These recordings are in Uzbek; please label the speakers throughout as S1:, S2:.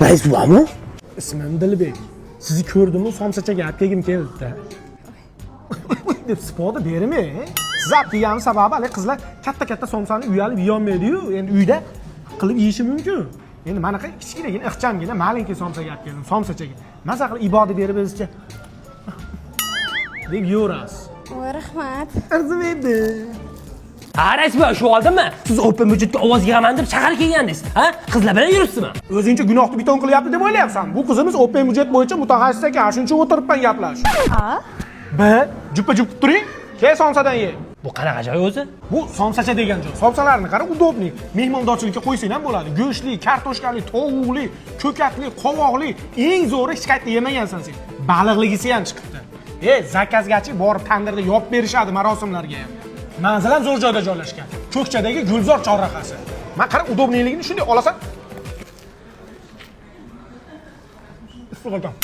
S1: Rais buvami?
S2: Ismim Dilbek. Sizni ko'rdimu somsachaga olib kelgim keldi. Deb sipoda bermi? Siz olib kelganim sababi haligi qizlar katta-katta somsani uyalib yeyolmaydi-yu, endi uyda qilib yeyishi mumkin. Endi manaqa kichkinagina, ixchamgina malinki somsaga olib keldim, somsachaga. Maza qilib iboda berib o'zicha deb yeyverasiz.
S3: Voy, rahmat.
S2: Arzimaydi.
S1: Ha, rais buva, shu oldinmi? Siz open budgetga ovoz yig'aman deb shaharga kelgandingiz. Ha? Qizlar bilan yuribsizmi?
S2: O'zingcha gunohni beton qilyapti deb o'ylayapsan. Bu qizimiz open budget bo'yicha mutaxassis ekan, shuning uchun o'tiribman gaplashib.
S3: A?
S2: B, jupa-jup qilib turing. Kel somsadan ye.
S1: Bu qanaqa joy o'zi?
S2: Bu somsacha degan joy. Somsalarni qara, удобный. Mehmondorchilikka qo'ysang ham bo'ladi. Go'shtli, kartoshkali, tovuqli, ko'katli, qovoqli, eng zo'ri hech qayerda yemagansan sen. Baliqligisi ham chiqibdi. E, zakazgachi borib tandirda yopib berishadi marosimlarga ham. Manzil ham zo'r joyda joylashgan. Ko'kchadagi Gulzor chorrahasi. Man qara, удобныйligini shunday olasan. Issiq ekan.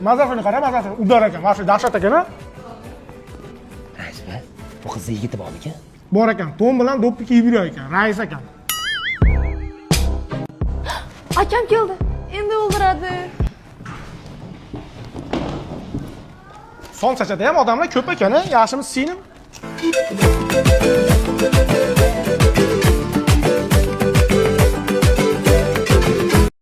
S2: Mazasini qara, mazasini udar ekan. Mana shu dahshat ekan, a?
S1: Rais buva, bu qizni yigiti bormikan?
S2: Bor ekan. To'n bilan do'ppi kiyib yurar ekan. Rais ekan.
S3: Akam keldi. Endi o'ldiradi.
S2: Somsachada ham odamlar ko'p ekan, a? Yaxshimi, singlim?